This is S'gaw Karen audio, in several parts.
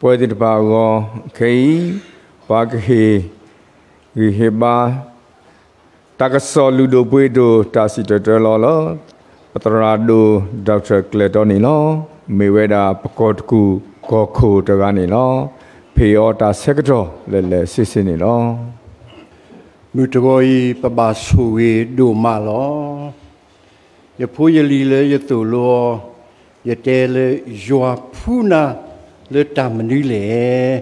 ပဝဲသ့ၣ်တဖၣ်အဂီၢ် ခဲအံၤ ပှၤကဟ့ၣ်ဂံၢ်ဟ့ၣ်ဘါ တၢ်ကစီၣ်လုၢ်ဒိၣ်ပှ့ၤဒိၣ်တၢ်စံၣ်တဲၤတဲလီၤလၢ ပသရၣ်ဒိၣ် Doctor ကျဲၤတီန့ၣ်လီၤ. မ့ၢ်ဝဲဒၣ်ပကီၢ်တကူၣ်ကီၢ်ခိၣ်တဂၤန့ၣ်လီၤ. ဖဲအံၤအီၤတၢ်ဆၢကတီၢ်လဲၤလဲၤဆ့ဆ့န့ၣ်လီၤ. မုၢ်တဂီၤအံၤ ပဘၣ်ဆိၣ်ဂ့ၤဒိၣ်မးလီၤ. ယဖိယလံၤလၢယသိၣ်လိအီၤ, ယတဲလၢ ယွၤဖှူနၤလၢတၢ်မနုၤလဲၣ်.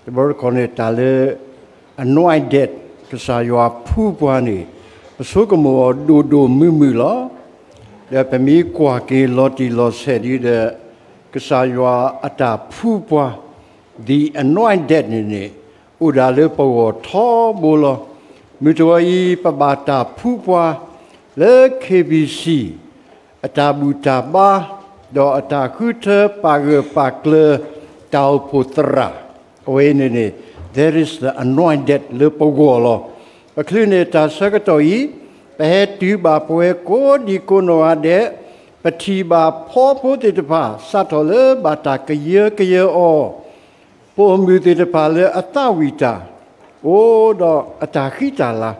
တဘျီတခီၣ်န့ၣ် တၢ်လၢ anointed ကစၢ်ယွၤဖှူပှၤန့ၣ် ပဆိကမိၣ်အီၤဒိၣ်ဒိၣ်မုၢ်မုၢ်လီၤ. ဒီးပမ့ၢ်ကွၢ်က့ၤလီၤတံၢ်လီၤဆဲးဒ်ဒီး ကစၢ်ယွၤအတၢ်ဖှူပှၤ the anointed န့ၣ်န့ၣ် အိၣ်ဒၣ်လၢပဂီၢ်ထီဘိလီၤ. မုၢ်တဂီၤအံၤ ပဘၣ်တၢ်ဖှူပှၤလၢ K B C အတၢ်ဘူၣ်တၢ်ဘါ ဒီးအတၢ်ဃုထၢပာ်ဂၢၢ်ပာ်ကျၢၤ တၢ်အိၣ်ဖှိၣ်သရၣ် အဝဲန့ၣ်န့ၣ် that is the anointed လၢပဂီၢ်လီၤ. ပချုးန့ၢ်တၢ်ဆၢကတီၢ်အံၤ ပဟဲတုၤဘၣ်ပဝဲကိးဒံကိးနီၢ်ဂၤဒဲး, ပထံၣ်ဘၣ်ဖီဖိသ့ၣ်တဖၣ် စးထီၣ်လၢဘၣ်တၢ်ကယၢကယၢအီၤ ပိာ်မုၣ်သ့ၣ်တဖၣ်လၢအသးဝံၣ်တၢ် အိၣ်ဒီးအတၢ်ဃံတၢ်လၤ,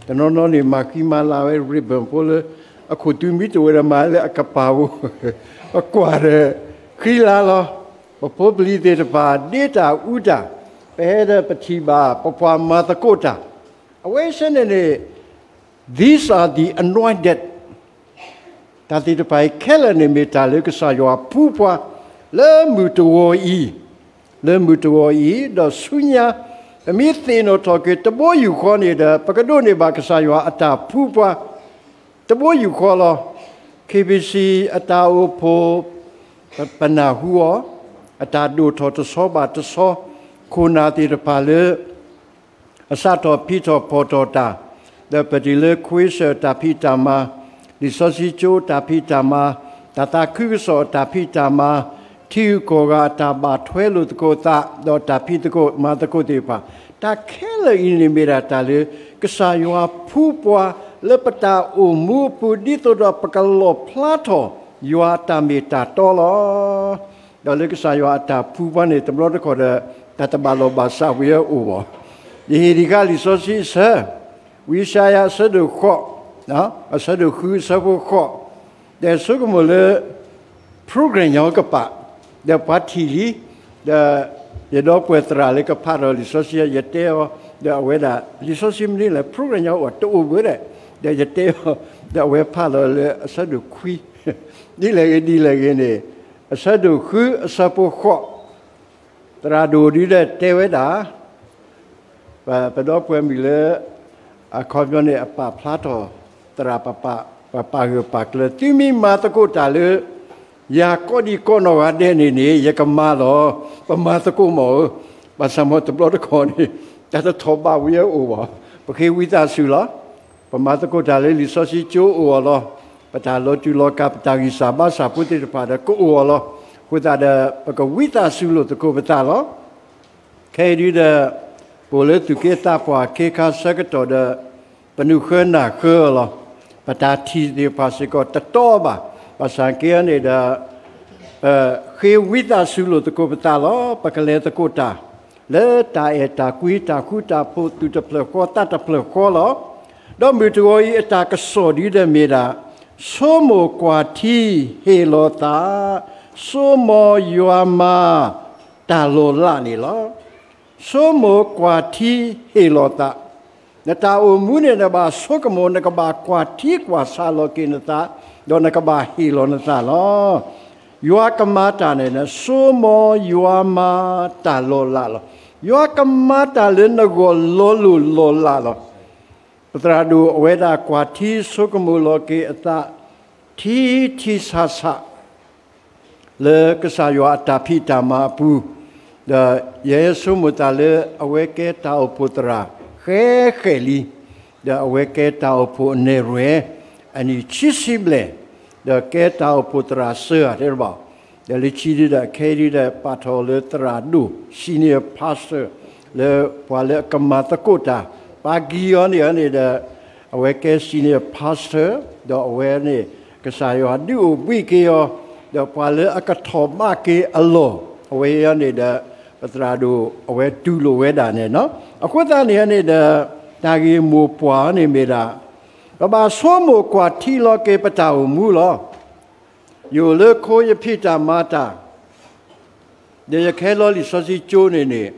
တနီၤနီၤန့ၣ် မၤဃံမၤလၤဝဲ ribbon ဖိလၢ အခိၣ်သူမံတအိၣ်ဝဲဒီးမၤလၢအကပၤဧိၤ, ပကွၢ်ဒီး ဃံလၤလီၤ. ပဖိပလံၤသ့ၣ်တဖၣ် ဒ့တၢ်အူတၢ်, ပဟဲဒီးပထံၣ်ဘၣ် ပပှၤမၤသကိးတၢ်, အဝဲဆၢန့ၣ်န့ၣ် these are the anointed တၢ်သ့ၣ်တဖၣ်အံၤခဲလၢာ်န့ၣ် မ့ၢ်တၢ်လၢကစၢ်ယွၤဖှူပှၤ လၢမုၢ်တဂီၤအံၤ, လၢမုၢ်တဂီၤအံၤ, ဒီးဆူညါ ပမ့ၢ်သ့ၣ်နီၣ်ထီၣ်က့ၤတဘိယူၢ်ဃီန့ၣ်ဒီး ပကဒိးန့ၢ်ဘၣ်ကစၢ်ယွၤအတၢ်ဖှူပှၤ တဘိယူၢ်ဃီလီၤ. K B C အတၢ်အိၣ်ဖှိၣ် ပနၢ်ဟူအီၤ, အတၢ်ဒိၣ်ထီၣ်တဆီဘၣ်တဆီ, ခိၣ်နၢ်သ့ၣ်တဖၣ်လၢ အစးထီၣ်ဖံးထီၣ်ဖီၣ်ထီၣ်တၢ်, ဒီးပတုၤလၢ ခွ့စၢၣ် တၢ်ဖံးတၢ်မၤ, လံာ်စီဆှံကၠိတၢ်ဖံးတၢ်မၤ, တၢ်သးခုကစီၣ်တၢ်ဖံးတၢ်မၤ, ထံဂုၤကီၢ်ဂၤအတၢ်ဘၣ်ထွဲလိာ်သကိးသး, ဒီးတၢ်ဖံးသကိးမၤသကိးသ့ၣ်တဖၣ်, တၢ်ခဲလၢာ်အံၤန့ၣ်မ့ၢ်ဒၣ်တၢ်လၢ ကစၢ်ယွၤဖှူပှၤလၢပတၢ်အိၣ်မူအပူၤ ဒ်သိးဒီးပကလီၣ်ဖျါထီၣ်ယွၤအတၢ်မ့ၢ်တၢ်တီလီၤ. ဒီးလၢကစၢ်ယွၤအတၢ်ဖှူပှၤန့ၣ် တဘျီတခီၣ်ဒီး တၢ်တဘၣ်လိာ်ဘၣ်စးဝံၤအအိၣ်ဘၣ်. ယဟ့ၣ်ဒံးဃာ်လံာ်စီဆှံအဆၢ, ဝံယၡါယၤအဆၢဒိၣ်ဃိး, အဆၢဒိၣ်ဃုအဆၢဖိဃိး, ဒီးဆိကမိၣ်လၢ program ညီကပာ်, ဒီးပှၤထံၣ်လံ, ဒီးယဒီပုၢ်ဝဲၢ်သရၣ်လၢကဖးထီၣ်လံာ်စီဆှံ ယတဲအီၤ, ဒီးအဝဲဒၣ် လံာ်စီဆှံမနုၤလဲၣ် program ညီအိၣ်တအိၣ်ဘၣ်ဒီး, ဒီးယတဲအီၤ, ဒီးအဝဲဖးလီၤလၢအဆၢဒိၣ်ခွံ, ဒ်လဲၣ်ဂ့ၤဒ်လဲၣ်ဂ့ၤန့ၣ်, အဆၢဒိၣ်ဃုအဆၢဖိဃိး, သရၣ်ဒိၣ်ဒုဒီးတဲဝဲဒၣ် ပဒီပုၢ်ဝဲၢ်မုၣ်လၢ အခီပညီန့ၣ် အပာ်ဖျါထီၣ်သရၣ်ပပာ်, ပပာ်ဂၢၢ်ပာ်ကျၢၤ သုမ့ၢ်မၤသကိးတၢ်လၢ ယၤကိးဒံကိးနီၢ်ဂၤဒဲးန့ၣ်န့ၣ် ယကမၤလီၤ. ပမၤသကိးမ့ၢ်ဧိၤ, ဘၣ်ဆၣ်မ့ၢ်တဘျီတခီၣ်န့ၣ် တၢ်တထီၣ်ဘးဝံၤအအိၣ်ဘၣ်. ပဃ့ဝံသးစူၤလီၤ. ပမၤသကိးတၢ်လၢလံာ်စီဆှံကၠိအိၣ်အီၤလီၤ. ပတၢ်လီၤတူာ်လီၤကာ် ပတၢ်ဂံၢ်စၢ်ဘါစၢ်ဖိသ့ၣ်တဖၣ်ဒီးကအိၣ်အီၤလီၤ. အဃိသတးဒီး ပကဝံသးစူၤလိာ်သကိးပသးလီၤ. ခဲအံၤဒုဒီး ပအိၣ်လၢသူၣ်က့သးပှၢ်ခ့ခါဆၢကတီၢ်ဒီး ပနုာ်ဃၢနၢ်ဃၢအီၤလီၤ. ပတၢ်ထံၣ်သ့ၣ်တဖၣ်စ့ၢ်ကီးတတီဘၣ်. ဘၣ်ဆၣ်က့အံၤန့ၣ်ဒီး ပဃ့ဝံသးစူၤလိာ်သကိးပသးလီၤ. ပကလဲၤသကိးတၢ် လၢတၢ်အဲၣ်တၢ်ကွံ တၢ်ဃူတၢ်ဖိး သူၣ်တဖျၢၣ်ဃီ သးတဖျၢၣ်ဃီလီၤ. ဒီးမုၢ်တဂီၤအံၤအတၢ်ကစီၣ်ဒုဒီးမ့ၢ်ဒၣ် ဆိကမိၣ်ကွၢ်ထံဟ့ၣ်လီၤသး, ဆိကမိၣ်ယွၤမၤတၢ်လီၤလးန့ၣ်လီၤ. ဆိကမိၣ်ကွၢ်ထံဟ့ၣ်လီၤသး, နတၢ်အိၣ်မူန့ၣ် နဘၣ်ဆိကမိၣ် နကဘၣ်ကွၢ်ထံကွၢ်ဆးလီၤက့ၤနသး, ဒီးနကဘၣ်ဟ့ၣ်လီၤနသးလီၤ. ယွၤကမၤတၢ်န့ၣ် နဆိကမိၣ်ယွၤမၤတၢ်လီၤလးလီၤ. ယွၤကမၤတၢ်လၢနဂီၢ်လီၤလိၢ်လီၤလးလီၤ. ပသရၣ်ဒိၣ်အဝဲဒၣ်ကွၢ်ထံဆိကမိၣ်လီၤက့ၤအသး ထံထံဆးဆး လၢကစၢ်ယွၤအတၢ်ဖံးတၢ်မၤအပူၤ, ဒီးယဟဲဆိကမိၣ်သးလၢအဝဲကဲတၢ်အိၣ်ဖှိၣ်သရၣ်ဃဲဃဲလံ, ဒီးအဝဲကဲတၢ်အိၣ်ဖှိၣ်အနဲၣ်ရွဲၣ် အနံၣ်ခံဆံဘျဲၣ်, ဒီးကဲတၢ်အိၣ်ဖှိၣ်သရၣ်စၢၤဧါတဲတဘၣ်, ဒီးလၢခံဒုဒီး ခဲအံၤဒုဒီး ပာ်ထီၣ်လၢသရၣ်ဒိၣ် senior pastor လၢပှၤလၢအကမၤသကိးတၢ်, ပှၤကံၢ်အီၤန့ၣ်န့ၣ်ဒီး အဝဲကဲ senior pastor ဒီးအဝဲန့ၣ် ကစၢ်ယွၤဒုးအိၣ်ဘှံးက့ၤအီၤ, ဒီးပှၤလၢအကထီၣ်ဘးက့ၤအလီၢ် အဝဲအံၤန့ၣ်ဒီး ပသရၣ်ဒိၣ်အဝဲတူၢ်လိာ်ဝဲဒၣ်န့ၣ်လီၤ. အဃိသတးန့ၣ်န့ၣ်ဒီး တၢ်ဂ့ၢ်မိၢ်ပှၢ်န့ၣ်မ့ၢ်ဒၣ် ပဘၣ်ဆိကမိၣ်ကွၢ်ထံလီၤက့ၤပတၢ်အိၣ်မူလီၤ. ယအိၣ်လၢခိ ယဖံးတၢ်မၤတၢ်, ဒီးယကဟဲလီၤလံာ်စီဆှံကၠိန့ၣ်န့ၣ်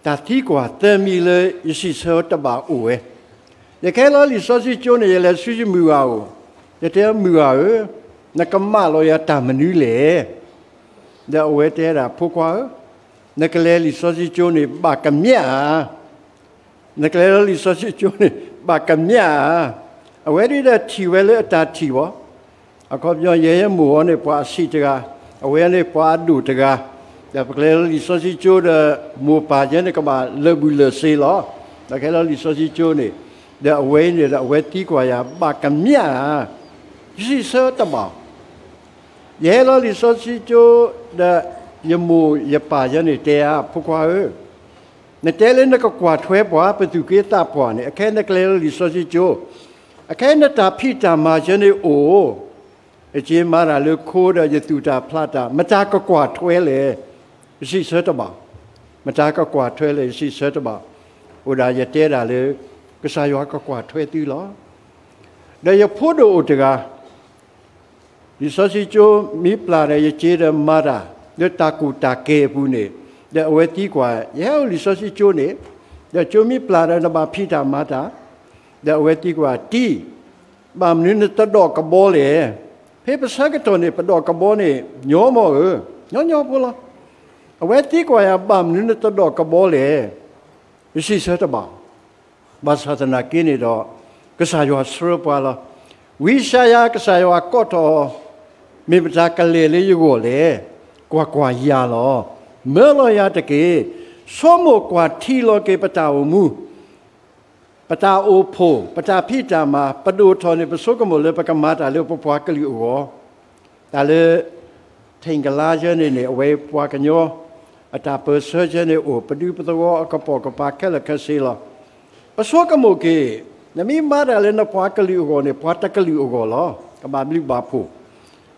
တၢ်သံကွၢ်သၢမံၤလၢယစံးဆၢတဘၣ်အိၣ်ဝဲ. ယကဟဲလီၤလံာ်စီဆှံကၠိန့ၣ် ယလဲၤဆူယမုၢ်ဂၤအအိၣ်, ယတဲမုၢ်ဂၤဧၢ, နကမၢလီၤယၤတၢ်မနုၤလဲၣ်. ဒီးအဝဲတဲဒၣ် ဖိခွါဧၢ, နကလဲၤလံာ်စီဆှံကၠိန့ၣ် ဘၣ်ကမျၢၢ်ဧါ. နကလဲၤလီၤလံာ်စီဆှံကၠိန့ၣ် ဘၣ်ကမျၢၢ်ဧါ. အဝဲဒၣ်ဒီးထံၣ်ဝဲလၢအတၢ်ထံၣ်ဘၣ်. အခီပညီ ယဲယမိၢ်အီၤန့ၣ် ပှၤအဆံးတဂၤ, အဝဲန့ၣ်ပှၤအဒိၣ်တဂၤ, ဒီးပကလဲၤလီၤလံာ်စီဆှံကၠိဒီး မိၢ်ပၢ်ယဲန့ၣ်ကဘၣ်လၢာ်ဘူၣ်လၢာ်စ့လီၤ. ဒီးကဟဲလီၤလံာ်စီဆှံကၠိန့ၣ်, ဒီးအဝဲအံၤန့ၣ်ဒီး အဝဲသံကွၢ်ယၤ ဘၣ်ကမျၢၢ်ဧါ. ယစံးဆၢတဘၣ် ယဟဲလီၤလံာ်စီဆှံကၠိဒီး ယမိၢ်ယပၢ်ယဲန့ၣ်တဲဧါ, ဖိခွါဧၢ, နတဲလၢနကကွၢ်ထွဲပှၤ ပသူၣ်က့သးပှၢ်န့ၣ်, အခဲအံၤနကလဲၤလီၤလံာ်စီဆှံကၠိ, အခဲအံၤနတၢ်ဖံးတၢ်မၤယဲန့ၣ်အိၣ်, ယက့ၤမၤတၢ်လၢခိဒီး ယသူၣ်တၢ်ဖျးတၢ်, မတၤကကွၢ်ထွဲလဲၣ်. ယစံးဆၢတဘၣ်, မတၤကကွၢ်ထွဲလဲၣ် ယစံးဆၢတဘၣ်. အိၣ်ဒၣ်ယတဲဒၣ်လၢ ကစၢ်ယွၤကကွၢ်ထွဲသုလီၤ. ဒီးယဖိဒိၣ်အိၣ်တဂၤ လံာ်စီဆှံကၠိမ့ၢ်ပျၢ်ဒီး ယက့ၤဒီးမၤတၢ် လၢတၢ်ကူၣ်တၢ်ကဲအပူၤန့ၣ်, ဒီးအဝဲသံကွၢ်, ယဟဲအိၣ်လံာ်စီဆှံကၠိန့ၣ်, ဒီးကၠိမ့ၢ်ပျၢ်ဒီး နဘၣ်ဖံးတၢ်မၤတၢ်, ဒီးအဝဲသံကွၢ်, တံၤ, ဘၣ်မနုၤနတဒိးကဘီလဲၣ်. ဖဲပဆၢကတီၢ်န့ၣ် ပဒိးကဘီန့ၣ် ညီမီၢ်ဧၢ, ညီညီဖိလီၤ. အဝဲသံကွၢ်ယၤ ဘၣ်မနုၤနတဒိးကဘီလဲၣ်. ယစံးဆၢတဘၣ် ဘၣ်ဆၣ်သနာ်က့န့ၣ်ဒီး ကစၢ်ယွၤဆှၢပှၤလီၤ. ဝံယၡါယၤ ကစၢ်ယွၤကိးထီၣ်အီၤ, မ့ၢ်မတၤကလဲၤလၢယဂီၢ်လဲၣ်. ကွၢ်ကွၢ်, ယၤလီၤ. မၢလီၤယၤတက့ၢ်. ဆိကမိၣ်ကွၢ်ထံလီၤက့ၤပတၢ်အိၣ်မူ, ပတၢ်အိၣ်ဖှိၣ်, ပတၢ်ဖံးတၢ်မၤ, ပဒိၣ်ထီၣ်န့ၣ် ပဆိကမိၣ်လၢပကမၤတၢ်လၢပပှၤကလုာ်အဂီၢ်, တၢ်လၢ ထိၣ်ကလါယဲန့ၣ်န့ၣ် အဝဲပှၤကညီ အတၢ်ပၢၢ်ဆၢယဲန့ၣ်အိၣ်, ပဒူပသဝီအကပိာ်ကပၤခဲလၢာ်ခဲဆ့လီၤ. ပဆိကမိၣ်က့ၤ, နမ့ၢ်မၤတၢ်လၢနပှၤကလုာ်အဂီၢ်န့ၣ် ပှၤတကလုာ်အဂီၢ်လီၤ. ကဘၣ်ဘျုးဘၣ်ဖှိၣ်.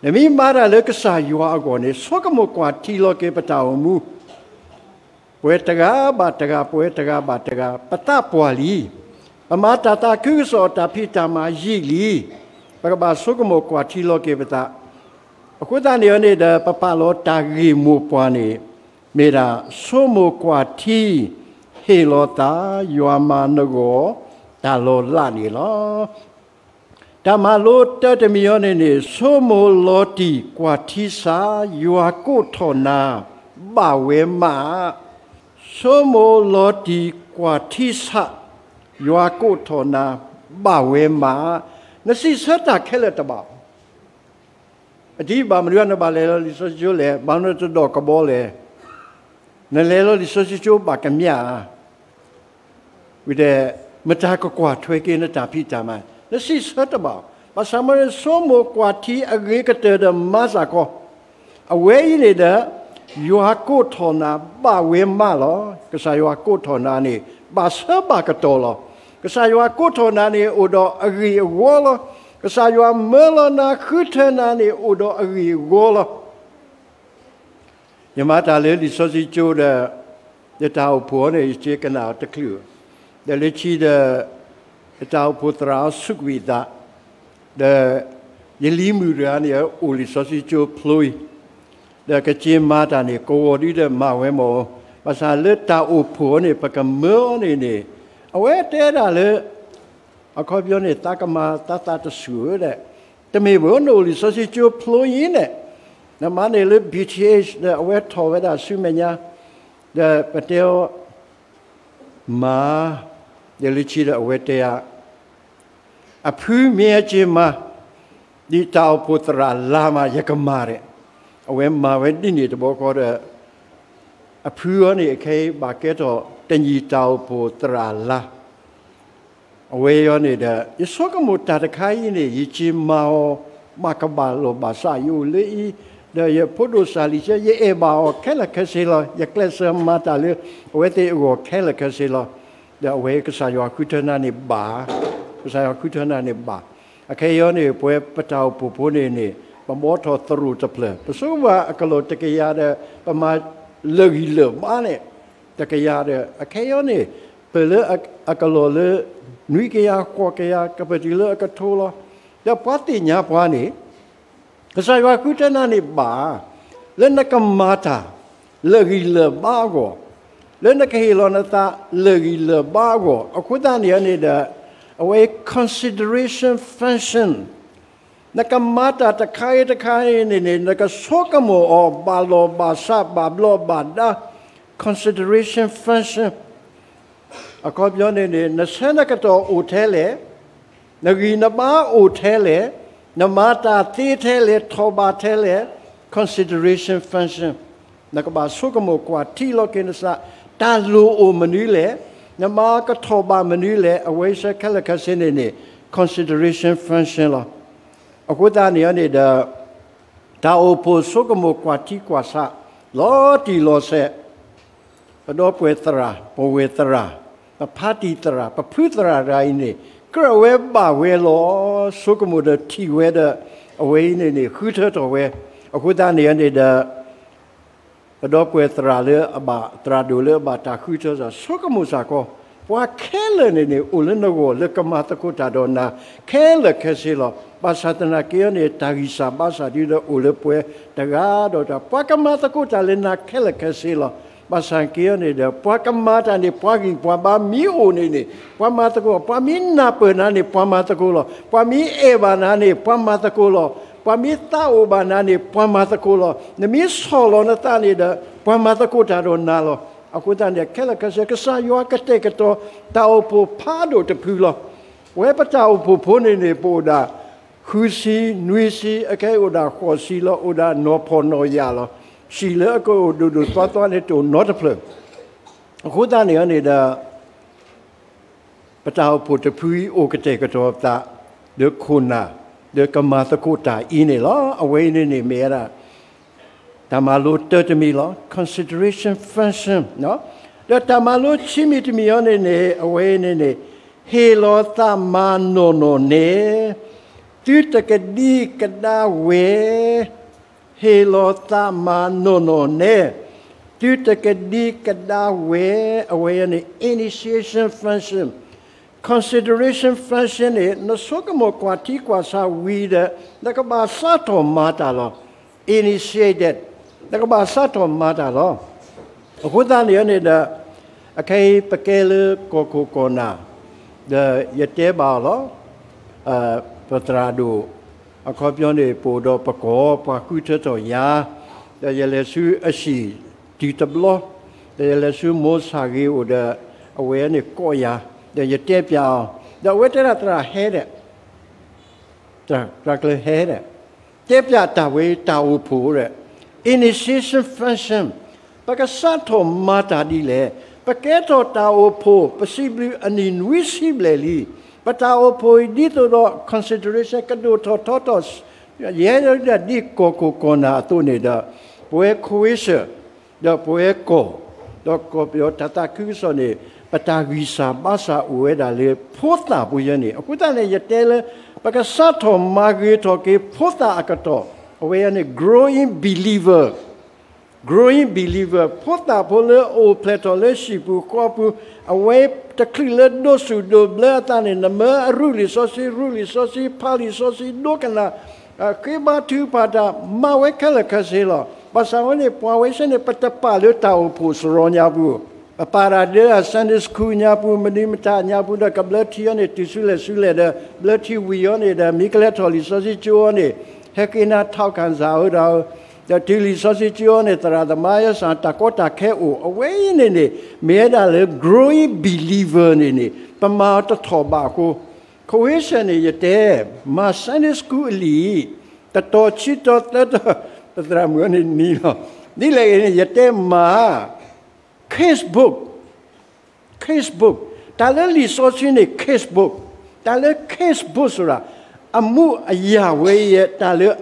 နမ့ၢ်မၤတၢ်လၢကစၢ်ယွၤအဂီၢ်န့ၣ် ဆိကမိၣ်ကွၢ်ထံလီၤက့ၤပတၢ်အိၣ်မူ ပဝဲတဂၤဘၣ်တဂၤ, ပဝဲတဂၤဘၣ်တဂၤ, ပသးပှၢ်လံ. ပမၤတၢ်သးခုကစီၣ် တၢ်ဖံးတၢ်မၤယံာ်လံ. ပကဘၣ်ဆိကမိၣ်ကွၢ်ထံလီၤက့ၤပသး. အဃိသတးန့ၣ်န့ၣ်ဒီး ပပာ်လီၤတၢ်ဂ့ၢ်မိၢ်ပှၢ်န့ၣ် မ့ၢ်ဒၣ် ဆိကမိၣ်ကွၢ်ထံ, ဟ့ၣ်လီၤသး, ယွၤမၤနဂီၢ်, တၢ်လီၤလးန့ၣ်လီၤ. တၢ်မၤလိတၢတမံၤအံၤန့ၣ်န့ၣ် ဆိကမိၣ်လီၤတံၢ်ကွၢ်ထံဆး, ယွၤကိးထီၣ်နၤ, ဘၣ်ဝဲမး. ဆိကမိၣ်လီၤတံၢ်ကွၢ်ထံဆး, ယွၤကိးထီၣ်နၤ, ဘၣ်ဝဲမး. နစံးဆၢတၢ်ခဲလၢာ်တဘၣ် အတံၤ, ဘၣ်မနုၤနဘၣ်လဲၤလီၤလံာ်စီဆှံကၠိလဲၣ်, ဘၣ်မနုၤတဒိးကဘီလဲၣ်. နလဲၤလီၤလံာ်စီဆှံကၠိဘၣ်ကမျၢၢ်ဧါ. ဝံၤဒီး မတၤကကွၢ်ထွဲက့ၤနတၢ်ဖံးတၢ်မၤ, နစံးဆၢတဘၣ်. ဘၣ်ဆၣ်မ့ၢ်ဆိကမိၣ်ကွၢ်ထံအဂ့ၤကတၢၢ်ဒီးမၤစ့ၢ်ကီး. အဝဲအံၤန့ၣ်ဒီး ယွၤကိးထီၣ်နၤဘၣ်ဝဲမးလီၤ. ကစၢ်ယွၤကိးထီၣ်နၤန့ၣ် ဘၣ်ဆၢဘၣ်ကတီၢ်လီၤ. ကစၢ်ယွၤကိးထီၣ်နၤန့ၣ် အိၣ်ဒီးအဂ့ၢ်အဝီလီၤ. ကစၢ်ယွၤမၢလီၤနၤ ဃုထၢနၤန့ၣ် အိၣ်ဒီးအဂ့ၢ်အဝီလီၤ. ယမၤတၢ်လၢလံာ်စီဆှံကၠိဒီး ယတၢ်အိၣ်ဖှိၣ်အံၤန့ၣ် ယကကနၣ်အီၤတချုး, ဒီးလၢခံဒီး ယတၢ်အိၣ်ဖှိၣ်သရၣ်အီၤဆူးကွံာ်အသး, ဒီးယလံၤမုၣ်တဂၤန့ၣ် အိၣ်လံာ်စီဆှံကၠိဖျိအံၤ, ဒီးကက့ၤမၤတၢ်န့ၣ် ကဝီၤဒုဒီးမၤဝဲမ့ၢ်, ဘၣ်ဆၣ်လၢတၢ်အိၣ်ဖှိၣ်အံၤန့ၣ် ပကမၢအီၤန့ၣ်န့ၣ်, အဝဲတဲဒၣ်လၢ အခီပညီန့ၣ် သးကမၤသးသးတဆူၣ်ဧၢဒီး, တမ့ၢ်ဘၣ် နအိၣ်လံာ်စီဆှံကၠိဖျိအံၤန့ၣ်, နမၤန့ၢ်လၢ ဘီထံၣ်အ့ၣ် ဒီးအဝဲထီၣ်ဝဲဒၣ်ဆူမဲာ်ညါ, ဒီးပတဲအီၤ မၤ, ဒီးလၢခံဒီးအဝဲတဲဧါ, အဖုမ့ၢ်အက့ၤမၤ ဒ်တၢ်အိၣ်ဖှိၣ်သရၣ်လါမး ယကမၤဒီး, အဝဲမၤဝဲဒ်န့ၣ်တဘျီဃီဒီး အဖုအံၤန့ၣ် အခဲအံၤဘၣ်ကဲထီၣ်တနံၤတၢ်အိၣ်ဖှိၣ်သရၣ်လါ. အဝဲအံၤန့ၣ်ဒီး ယဆိကမိၣ်တၢ်တခါအံၤန့ၣ် ယက့ၤမၤအီၤ ဘၣ်ကဘၣ်လီၢ်ဘၣ်စး ယအိၣ်လၢအံၤ, ဒီးယဖိဒိၣ်စၢ်လံၤဆဲ ယအဲၣ်ဘၣ်အီၤခဲလၢာ်ခဲဆ့လီၤ. ယကျဲးစၢးမၤတၢ်လၢအဝဲသ့ၣ်အဂီၢ်ခဲလၢာ်ခဲဆ့လီၤ. ဒီးအဝဲကစၢ်ယွၤဃုထၢနၤန့ၣ်ဘၣ်, ကစၢ်ယွၤဃုထၢနၤန့ၣ်ဘၣ်. အခဲအံၤန့ၣ် ပဝဲပတၢ်အိၣ်ဖှိၣ်ဖိန့ၣ်န့ၣ် ပဘှီထီၣ်သရိာ်တဖျၢၣ်, ပဆိကမိၣ်အကလီၢ်တကယၤဒီး ပမၤ လၢာ်ဂံၢ်လၢာ်ဘါန့ၣ် တကယၤဒီး အခဲအံၤန့ၣ် ပၢၢ်လၢအကလီၢ်လၢ နွံကယၤ ဃိးကယၤ ကပၢၢ်တုၤလၢအကထိလီၤ. ဒီးပှၤသ့ၣ်ညါပှၤန့ၣ် ကစၢ်ယွၤဃုထၢနၤန့ၣ်ဘၣ် လၢနကမၤတၢ် လၢာ်ဂံၢ်လၢာ်ဘါအဂီၢ်, လၢနကဟ့ၣ်လီၤနသး လၢာ်ဂံၢ်လၢာ်ဘါအဂီၢ်, အဃိသတးန့ၣ်န့ၣ်ဒီး အဝဲ consideration function နကမၤတၢ်တခါအံၤတခါအံၤန့ၣ်န့ၣ် နကဆိကမိၣ်အီၤ ဘၣ်လီၢ်ဘၣ်စး ဘၣ်ဘျီးဘၣ်ဒါ consideration function အခီပညီန့ၣ်န့ၣ် နဆၢနကတီၢ်အိၣ်ထဲလဲၣ်, နဂံၢ်နဘါအိၣ်ထဲလဲၣ်, နမၤတၢ်သ့ထဲလဲၣ် ထီၣ်ဘးထဲလဲၣ်, consideration function နကဘၣ်ဆိကမိၣ်ကွၢ်ထံလီၤက့ၤနသး တၢ်လိၣ်အိၣ်မနုၤလဲၣ်, နမၤကထီၣ်ဘးမနုၤလဲၣ်, အဝဲစဲခဲလၢာ်ခဲဆ့န့ၣ်န့ၣ် consideration function လီၤ. အဃိသတးန့ၣ်န့ၣ်ဒီး တၢ်အိၣ်ဖှိၣ်ဆိကမိၣ်ကွၢ်ထံကွၢ်ဆး လီၤတံၢ်လီၤဆဲး ပဒီပုၢ်ဝဲၢ်သရၣ်, ပဝဲၢ်သရၣ်, ပဖါတံၢ်သရၣ်, ပဖုသရၣ်တဂၤအံၤန့ၣ် ကြၢးဝဲဘၣ်ဝဲလီၤ. ဆိကမိၣ်ဒီးထံၣ်ဝဲဒီး အဝဲအံၤန့ၣ်န့ၣ် ဃုထၢထီၣ်ဝဲ. အဃိသတးန့ၣ်န့ၣ်ဒီး ပဒီပုၢ်ဝဲၢ်သရၣ်လၢအဘၣ် သရၣ်ဒိၣ်လၢအဘၣ်တၢ်ဃုထၢစ့ၢ် ဆိကမိၣ်စ့ၢ်ကီး, ပှၤခဲလၢာ်န့ၣ်န့ၣ် အိၣ်လၢနဂီၢ်လၢကမၤသကိးတၢ်ဒီးနၤ ခဲလၢာ်ခဲဆ့လီၤ. ဘၣ်ဆၣ်သနာ်က့န့ၣ် တၢ်ဂံၢ်စၢ်ဘါစၢ်ဒုဒီးအိၣ်လၢပှၤတဂၤဒီးတဂၤ ပှၤကမၤသကိးတၢ်လၢနၤခဲလၢာ်ခဲဆ့လီၤ. ဘၣ်ဆၣ်က့န့ၣ်ဒီး ပှၤကမၤတၢ်န့ၣ် ပှၤဂံၢ်ပှၤဘါမ့ၢ်အိၣ်န့ၣ်န့ၣ် ပှၤမၤသကိး, ပှၤမ့ၢ်နၢ်ပၢၢ်နၤန့ၣ် ပှၤမၤသကိးလီၤ. ပှၤမ့ၢ်အဲၣ်ဘၣ်နၤန့ၣ် ပှၤမၤသကိးလီၤ. ပှၤမ့ၢ်သးအိၣ်ဘၣ်နၤန့ၣ် ပှၤမၤသကိးလီၤ. နမ့ၢ်ဆီၣ်လီၤနသးန့ၣ်ဒီး ပှၤမၤသကိးတၢ်ဒီးနၤလီၤ. အဃိသတးန့ၣ် ခဲလၢာ်ခဲဆ့ ကစၢ်ယွၤကတဲာ်ကတီၤ တၢ်အိၣ်ဖှိၣ်ဖးဒိၣ်တဖုလီၤ. ပဝဲပတၢ်အိၣ်ဖှိၣ်ဖိန့ၣ်န့ၣ် ပအိၣ်ဒၣ် ဃုဆံ, နွံဆံ, အခဲအံၤအိၣ်ဒၣ်ဃိးဆံလီၤ. အိၣ်ဒၣ်နီၢ်ဖှီၣ်နီၢ်ယာ်လီၤ. ဟံၣ်လၢအကအိၣ်ဒိၣ်ဒိၣ်သွါသွါန့ၣ် တအိၣ်နီတဖျၢၣ်. အဃိသတးန့ၣ်န့ၣ်ဒီး ပတၢ်အိၣ်ဖှိၣ်တဖုအံၤအိၣ်ကတဲာ်ကတီၤပသး ဒီးခိၣ်နၢ် ဒီးကမၤသကိးတၢ်အံၤန့ၣ်လီၤ. အဝဲအံၤန့ၣ်န့ၣ် မ့ၢ်ဝဲဒၣ် တၢ်မၤလိတၢတမံၤလီၤ. Consideration function ဒီးတၢ်မၤလိခံမံၤတမံၤအံၤန့ၣ်န့ၣ် အဝဲအံၤန့ၣ်န့ၣ် ဟ့ၣ်လီၤသးမၤနီၢ်နီၢ်နဲ သုတကဒံကဒါဝဲ ဟ့ၣ်လီၤသးမၤနီၢ်နီၢ်နဲ သုတကဒံကဒါဝဲ အဝဲအံၤန့ၣ် initiation function, consideration function န့ၣ် နဆိကမိၣ်ကွၢ်ထံကွၢ်ဆးဝံၤဒီး နကဘၣ်စးထီၣ်မၤတၢ်လီၤ. Initiated, နကဘၣ်စးထီၣ်မၤတၢ်လီၤ. အဃိသတးန့ၣ်န့ၣ်ဒီး အခဲအံၤပကဲလၢကီၢ်ခိၣ်ကီၢ်နၢ် ဒီးယတဲဘၣ်အီၤလီၤ. ပသရၣ်ဒိၣ် အခီပညီန့ၣ် ပအိၣ်ဒီးပကီၢ် ပှၤဃုထၢထီၣ်ယၤ, ဒီးယလဲၤဆူအဟံၣ်တုၤတဘျီ, ဒီးယလဲၤဆူမိၢ်ဆၣ်ဂ့ၤအိၣ်ဒီး အဝဲန့ၣ်ကိးယၤ, ဒီးယတဲပၠးအီၤ, ဒီးအဝဲတဲဒၣ်သရၣ်ဟဲဒီး သရၣ်ကျၢၤဟဲဒီး တဲပၠးတၢ်ဝဲတၢ်အိၣ်ဖှိၣ်ဒီး initiation function, ပကစးထီၣ်မၤတၢ်ဒ်လဲၣ်, ပကဲထီၣ်တၢ်အိၣ်ဖှိၣ် ပစံးဘျုးအနံၣ်နွံဆံဘျဲၣ်လံ, ပတၢ်အိၣ်ဖှိၣ်အံၤဒ်သိးဒီး consideration ကဒိၣ်ထီၣ်ထီထီၣ် ယဲဒၣ်ဒ်ကီၢ်ခိၣ်ကီၢ်နၢ်အသိးန့ၣ်ဒီး ပဝဲ Croatia ဒီးပဝဲကီၢ်, ဒီးကီၢ်ပယီၤတၢ်သးခုကစီၣ်န့ၣ် ပတၢ်ဂံၢ်စၢ်ဘါစၢ်အိၣ်ဝဲဒၣ်လၢဖိသၣ်ဖိယဲန့ၣ်, အဃိသတးန့ၣ် ယတဲလၢ ပကစးထီၣ်မၤဂ့ၤထီၣ်က့ၤဖိသၣ်အကတီၢ်, အဝဲန့ၣ် growing believer, growing believer ဖိသၣ်ဖိလၢအအိၣ်ဖျဲၣ်ထီၣ်လၢဟံၣ်ပူၤဃီပူၤ, အဝဲတချုးလၢဒိးဆူၣ်ဒိးဘျၢအသးန့ၣ် နမၢအရူလံာ်စီဆှံ ရူလံာ်စီဆှံ ဖးလံာ်စီဆှံ ဒိကနၣ် ဃ့ဘါထုကဖၣ်တၢ် မၤဝဲခဲလၢာ်ခဲဆ့လီၤ. ဘၣ်ဆၣ်ဝဲန့ၣ် ပှၤဝဲဆ့န့ၣ် ပတပာ်လၢတၢ်အိၣ်ဖှိၣ်စရီညါပူၤ, ပပာ်တၢ်ဒၢ Sunday school ညါပူၤ မနုၤမတၤညါပူၤဒီး ကဘျၢထံအီၤန့ၣ် တုၤဆူလဲၣ်ဆူလဲၣ်ဒီး ဘျၢထံဝံၤအီၤန့ၣ်ဒီး မ့ၢ်ကလဲၤထီၣ်လံာ်စီဆှံကၠိအီၤန့ၣ် ဟဲက့ၤနၤ ထောက်ခံစာ အီၤဒီး ဒီးတုၤလံာ်စီဆှံကၠိအီၤန့ၣ် သရၣ်သမါယဲစၢ် တၢ်ကီတၢ်ခဲအိၣ် အဝဲအံၤန့ၣ်န့ၣ် မ့ၢ်ဝဲဒၣ်လၢ growing believer န့ၣ်န့ၣ် ပမၤအီၤတထီၣ်ဘးအဃိ Croatia န့ၣ် ယတဲ မၤ Sunday school အလံာ် တတီၤခံတီၤသၢတီၤ ပသရၣ်မုၣ်အီၤန့ၣ်နံၤလီၤ. ဒ်လဲၣ်ဂ့ၤန့ၣ် ယတဲမၤ case book, case book တၢ်လၢလံာ်စီဆှံန့ၣ် case book, တၢ်လၢ case book ဆိုတာ အမှုအရာဝဲအံၤ တၢ်လၢ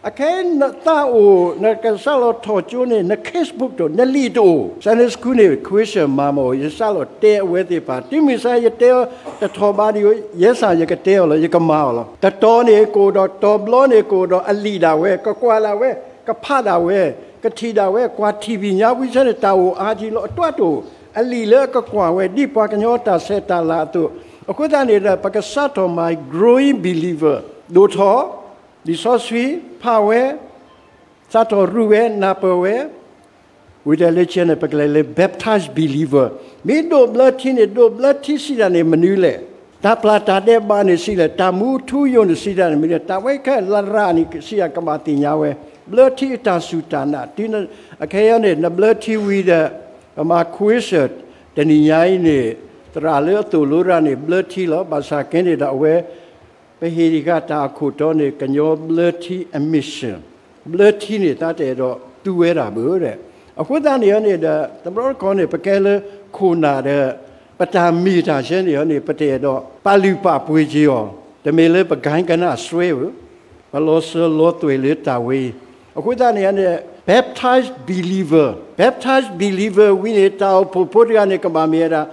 အခဲအံၤနသးအိၣ် နကစးလီၤထီၣ်ကၠိန့ၣ် န case book တအိၣ် နလံာ်တအိၣ် Sunday school န့ၣ် Croatia မၤမ့ၢ် ယစးလီၤတဲအဝဲသ့ၣ်တဖၣ် တုၤမုၢ်ဆါ ယတဲအီၤတထီၣ်ဘးဒံး ယဲစၢ်ယကတဲအီၤလီၤ ယကမၤအီၤလီၤ. တတီၤန့ၣ်ကအိၣ်ဒီး တီၤဘျီန့ၣ်ကအိၣ်ဒီး အလံာ်ဒၣ်ဝဲ ကကွၢ်ဒၣ်ဝဲ ကဖးဒၣ်ဝဲ ကထံၣ်ဒၣ်ဝဲ ကွၢ်ထံၣ်ဖံးညါဝံၤဆၢန့ၣ် တၢ်အိၣ်အါကံလီၤ အတၢ်တိာ်အလံာ်လၢအကကွၢ်ဝဲ ဒ်ပှၤကညီတၢ်ဆဲးတၢ်လၤအသိး, အဃိသတးန့ၣ်ဒီး ပကစးထီၣ်မၤ growing believer ဒိၣ်ထီၣ်, လံာ်စီဆှံဖးဝဲ, စးထီၣ်ရူးဝဲ နၢ်ပၢၢ်ဝဲ, ဝံၤဒီးလၢခံန့ၣ် ပကလဲၤလၢ baptized believer မ့ၢ်ဒိးဘျၢထံန့ၣ် ဒိးဘျၢထံစံးတၢ်န့ၣ်မနုၤလဲၣ်, တၢ်ပျၢ်တၢ်ဒဲးဘးန့ၣ်စံးလဲၣ်, တၢ်မူထူယိာ်န့ၣ်စံးတၢ်န့ၣ်မနုၤလဲၣ်, တၢ်ဝဲခဲလၢာ်န့ၣ်စံးယၤကဘၣ်သ့ၣ်ညါဝဲ, ဘျၢထံအတၢ်စူၢ်တၢ်နာ်, တုၤအခဲအံၤန့ၣ် နဘျၢထံဝံၤဒီး ပမၤ quiz တနံၤညါအံၤန့ၣ် သရၣ်လၢအသိၣ်လိတၢ်န့ၣ် ဘျၢထံလီၤ, ဘၣ်ဆၣ်ကဲန့ၣ်ဒီးအဝဲ ပဟ့ၣ်တဂၤတၢ်အခိၣ်တီန့ၣ် ကညီဘျၢထံအ mission, ဘျၢထံန့ၣ် သးတအဲၣ်ဒိးသူဝဲဒၣ်ဘၣ်ဒီး, အဃိသတးန့ၣ်န့ၣ်ဒီး တဘျီတခီၣ်န့ၣ် ပကဲလၢခိၣ်နၢ်ဒီး ပတၢ်မ့ၢ်တၢ်ဆဲန့ၣ်န့ၣ် ပတအဲၣ်ဒိးပာ်လုၢ်ပာ်ပှ့ၤက့ၤအီၤ, တမ့ၢ်လၢပကဲကနၣ်စွဲဧိၤ, ပလီၤစၢၤလီၤသွဲၣ်လၢတၢ်ဝဲအံၤ, အဃိသတးန့ၣ်န့ၣ် baptized believer, baptized believer ဝံၤန့ၣ် တၢ်အိၣ်ဖှိၣ်ဖိတဂၤန့ၣ် ကဘၣ်မ့ၢ်ဝဲဒၣ်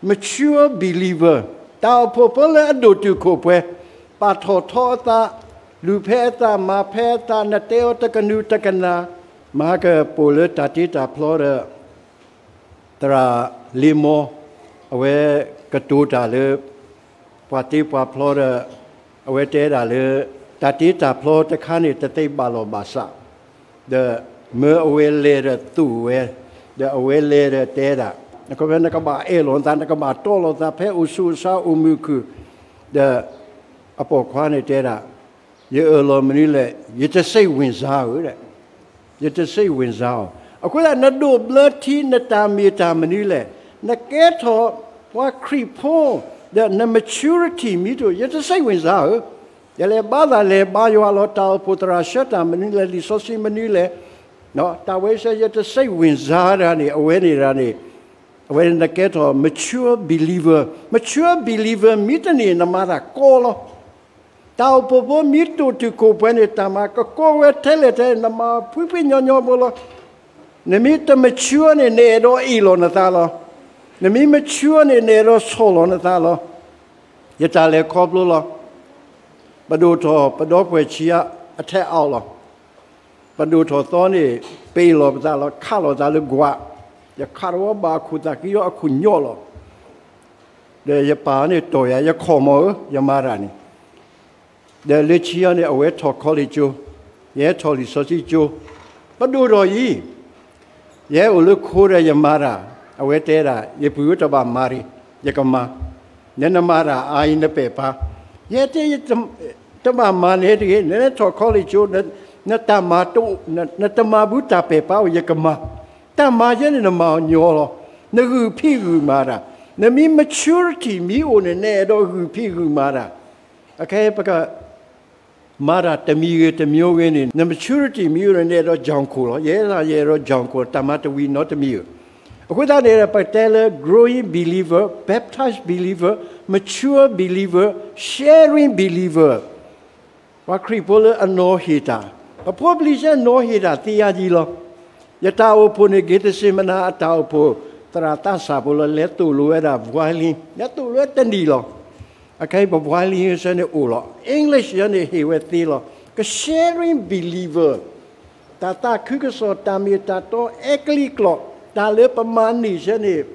mature believer, တၢ်အိၣ်ဖှိၣ်ဖိလၢအဒိၣ်တုာ်ခိၣ်ပှဲၤ, ပာ်ထီၣ်ထီအသး, လူၤဖဲအသး မၤဖဲအသး, နတဲအီၤတကနူၤတကနၣ်, မဟါကပိာ်လၢတၢ်တ့တၢ်ဖျီဒီး သရၣ်လ့မီ, အဝဲကတိၤတၢ်လၢ ပှၤတ့ပှၤဖျီဒီး အဝဲတဲဒၣ်လၢ တၢ်တ့တၢ်ဖျီတခါန့ၣ် တသ့ဘၣ်လီၢ်ဘၣ်စး, ဒီးမၢအဝဲလဲၤဒီးသိၣ်ဝဲ, ဒီးအဝဲလဲၤဒီးတဲဒၣ်, နကဘၣ်အဲၣ်လီၤနသး, နကဘၣ်တီလီၤသး ဖဲအိၣ်ဆူၣ်အိၣ်ဆါအိၣ်မုာ်ခုၣ်, ဒီးအပိာ်ခွါန့ၣ်တဲဒၣ်, ယအၢၣ်လီၤမနုၤလဲၣ်, ယတစိတ်ဝင်စားဧိၤ, ယတစိတ်ဝင်စားဧိၤ, အဃိသတး နဒိးဘျၢထံ နတၢ်မ့ၢ်တၢ်မနုၤလဲၣ်, နကဲထီၣ်ပှၤခရံာ်ဖိ, ဒီးန maturity မ့ၢ်တအိၣ် ယတစိတ်ဝင်စားဧိၤ, ယလဲၤဘါသးလဲၤဘါယွၤလီၤ, တၢ်အိၣ်ဖှိၣ်သရၣ်ဆှၢတၢ်မနုၤလဲၣ်, လံာ်စီဆှံမနုၤလဲၣ်, တၢ်ဝဲဆၢ ယတစိတ်ဝင်စား တၢ်န့ၣ် အဝဲန့ၣ်တၢ်န့ၣ်, အဝဲန့ၣ်နကဲထီၣ် mature believer, mature believer မ့ၢ်တန့ၢ် နမၤတၢ်ကီလီၤ. တၢ်အိၣ်ဖှိၣ်ဖိမ့ၢ်ဒိၣ်တုာ်ခိၣ်ပှဲၤန့ၣ် တၢ်မၤကကီဝဲထဲလဲၣ်ထဲလဲၣ်, နမၤဖှံဖှံညီညီဖိလီၤ. နမ့ၢ်တ mature န့ၣ် နအဲၣ်ဒိးအ့ၣ်လီၤနသးလီၤ. နမ့ၢ် mature န့ၣ် နအဲၣ်ဒိးဆီၣ်လီၤနသးလီၤ. ယတၢ်လဲၤခီဖျိလီၤ. ပဒိၣ်ထီၣ် ပဒီပုၢ်ဝဲၢ်ဆံးအါ အထဲအါလီၤ. ပဒိၣ်ထီၣ်သီန့ၣ် ပအ့ၣ်လီၤပသးလီၤ, ခးလီၤသးလၢကွၢ်, ယခးတဝီဘၣ်အခိၣ်သးကံဒီးအခိၣ်ညီလီၤ. ဒီးယပၢ်န့ၣ်တီၢ်ယၤ, ယခိၣ်မီၤဧၢ, ယမၤတၢ်န့ၣ်, ဒီးလၢခံအံၤန့ၣ် အဝဲထီၣ် college ကၠိ, ယဟဲထီၣ်လံာ်စီဆှံကၠိ, ပဒိၣ်ထီၣ်အံၤ, ယဟဲအိၣ်လၢခိဒီးယမၤတၢ်, အဝဲတဲဒၣ်, ယပုၢ်ဧၢ တဘၣ်မၤတဂ့ၤ, ယကမၤ, နနမၤတၢ်အါအံၤ နပဲာ်ပါ, ယဲတဲ တဘၣ်မၤန့ၣ်တဂ့ၤ, နထီၣ် college ကၠိ, နတၢ်မၤတအိၣ်, နတမၤဘူးတၢ်ပဲာ်ပါအိၣ် ယကမၤ, တၢ်မၤယဲန့ၣ် နမၤအီၤညီလီၤ. နဂုာ်ဖံးဂုာ်မၤတၢ်, နမ့ၢ် maturity မ့ၢ်အိၣ်န့ၣ် နအဲၣ်ဒိးဂုာ်ဖံးဂုာ်မၤတၢ်, အခဲအံၤ ပက မၤတၢ်တမံၤဂ့ၤတမျိုးဂ့ၤန့ၣ် န maturity မ့ၢ်အိၣ်န့ၣ် နအဲၣ်ဒိး ကၠီၣ်ခိၣ် လီၤ. ယဲဒၣ်ယအဲၣ်ဒိး ကၠီၣ်ခိၣ် တၢ်မၤတဝံၤနီတမံၤဧိၤ. အဃိသတးန့ၣ် ပတဲလၢ growing believer, baptized believer, mature believer, sharing believer, ပှၤခရံာ်ဖိလၢအနီၤဟ့ၣ်တၢ်, ပဖိပလံၤဆဲနီၤဟ့ၣ်တၢ်သ့ယါယံၤလီၤ. ယတၢ်အိၣ်ဖှိၣ်န့ၣ် က့ၤသစ့မနၤ အတၢ်အိၣ်ဖှိၣ် သရၣ်သးစၢ်ဖိလီၤ လဲၤသိၣ်လိဝဲဒၣ် ဝါလံ, လဲၤသိၣ်လိဝဲတနံၣ်လီၤ. အခဲအံၤ ပဝါလံဆဲန့ၣ်အိၣ်လီၤ. English ဆဲန့ၣ်ဟ့ၣ်ဝဲသ့လီၤ. က sharing believer တၢ်သးခုကစီၣ် တၢ်မ့ၢ်တၢ်တီ အဲကလံးကျိာ် တၢ်လၢပမၤန့ၢ်ဆဲန့ၣ်,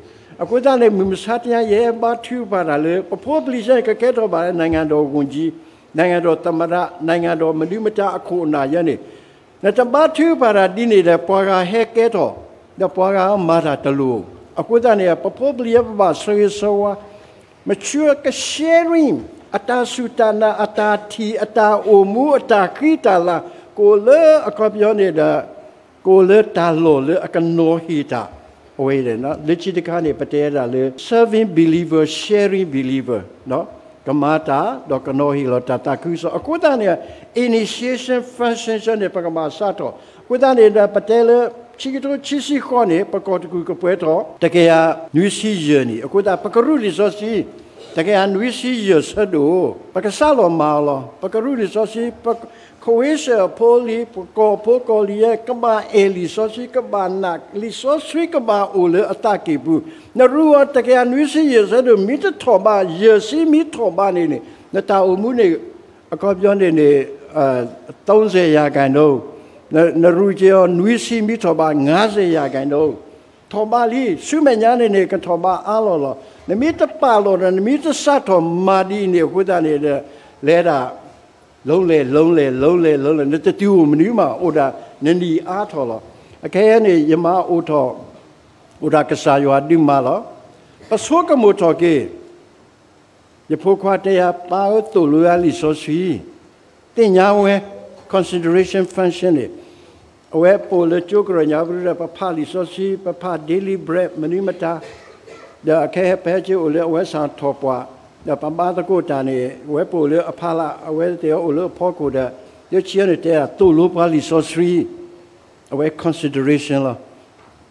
အဃိသတးန့ၣ် မုၢ်မဆါတနံၤ ယဟဲဘါထုကဖၣ်တၢ်လၢ ပဖိပလံၤဆဲန့ၣ် ကကဲထီၣ်ဘၣ်လၢ နိုင်ငံတော်ဝန်ကြီး, နိုင်ငံတော်သမ္မတ, နိုင်ငံတော်မနုၤမတၤအခိၣ်အနၢ်ယဲန့ၣ်, နတဘါထုကဖၣ်တၢ်ဒ်န့ၣ်ဒီး ပှၤဂၤဟဲကဲထီၣ်, ဒီးပှၤဂၤမၤတၢ်တလိၤ. အဃိသတးန့ၣ် ပဖိပလံၤပဘၣ်ဆၢဂ့ၤဆၢဝါ mature က sharing အတၢ်စူၢ်တၢ်နာ် အတၢ်ထံၣ် အတၢ်အိၣ်မူ အတၢ်ဃံတၢ်လၤ ကအိၣ်လၢအခီပညီန့ၣ်ဒီး ကအိၣ်လၢတၢ်လီၢ်လၢအကနီၤဟ့ၣ်တၢ် အဝဲအံၤန့ၣ်, လၢခံတခါန့ၣ် ပတဲဒၣ်လၢ serving believer, sharing believer, ကမၤတၢ် ဒီးကနီၤဟ့ၣ်လီၤတၢ်သးခုကစီၣ်. အဃိသတးန့ၣ် initiation function ဆဲန့ၣ် ပကဘၣ်စးထီၣ်. အဃိသတးန့ၣ်ဒီး ပတဲလၢ ခံကထိခံဆံဃိးန့ၣ် ပကီၢ်တကူၣ်ကပှဲၤထီၣ် တကယၤနွံဆံယဲၢ်နံၣ်. အဃိသတး ပကရူၢ်လံာ်စီဆှံ တကယၤနွံဆံယဲၢ်ဆၢဒိၣ် ပကစးလီၤမၤအီၤလီၤ. ပကရူၢ်လံာ်စီဆှံ ပ ခဝ့ၡၢၣ်အဖိလံၤ ပကီၢ်ဖိကီၢ်လံၤယဲ ကဘၣ်အဲၣ်လံာ်စီဆှံ ကဘၣ်နာ်လံာ်စီဆှံ ကဘၣ်အိၣ်လၢအသးကံၢ်ပူၤ. နရူၢ်အီၤတကယၤနွံဆံယဲၢ်ဆၢဒိၣ် မ့ၢ်တထီၣ်ဘး ယဲၢ်ဆံမ့ၢ်ထီၣ်ဘးန့ၣ်န့ၣ် နတၢ်အိၣ်မူန့ၣ် အခီပညီန့ၣ်န့ၣ် သုံးဆယ်ရာခိုင်နှုန်း နရူးက့ၤအီၤနွံဆံ မ့ၢ်ထီၣ်ဘး ငါးဆယ်ရာခိုင်နှုန်း, ထီၣ်ဘးလံ, ဆူမဲာ်ညါန့ၣ်န့ၣ် ကထီၣ်ဘးအါလီၤလီၤ. နမ့ၢ်တပာ်လီၤဒီး နမ့ၢ်တစးထီၣ်မၤဒ်အံၤန့ၣ် အဃိသတးန့ၣ်ဒီး လဲၤဒၣ် လုံးလဲၤ လုံးလဲၤ လုံးလဲၤ လုံးလဲၤ, နတတုၤအိၣ်မနုၤမး, အိၣ်ဒၣ်နနံၣ်အါထီၣ်လီၤ. အခဲအံၤန့ၣ် ယမၤအိၣ်ထီၣ် အိၣ်ဒၣ်ကစၢ်ယွၤဒုးမၤလီၤ. ပဆိကမိၣ်ထီၣ်က့ၤ ယဖိခွါတဲယၤ ပၢ်ဧၢ သိၣ်လိယၤလံာ်စီဆှံ, သ့ၣ်ညါဝဲ consideration function န့ၣ်, အဝဲပအိၣ်လၢကၠိကရၢၢ်ညါပူၤဒီး ပဖးလံာ်စီဆှံ, ပဖး Daily Bread မနုၤမတၤ, ဒီးအခဲပဟဲက့ၤအိၣ်လၢအဝဲစ့ၢ်ထီၣ်ပှၢ်, ဒီးပဘါသကိးတၢ်န့ၣ် အဝဲပအိၣ်လၢအဖီလာ်, အဝဲသ့ၣ်အိၣ်လၢအဖီခိၣ်ဒီး လၢခံန့ၣ်တဲဒၣ် သိၣ်လိပှၤလံာ်စီဆှံ, အဝဲ consideration လီၤ.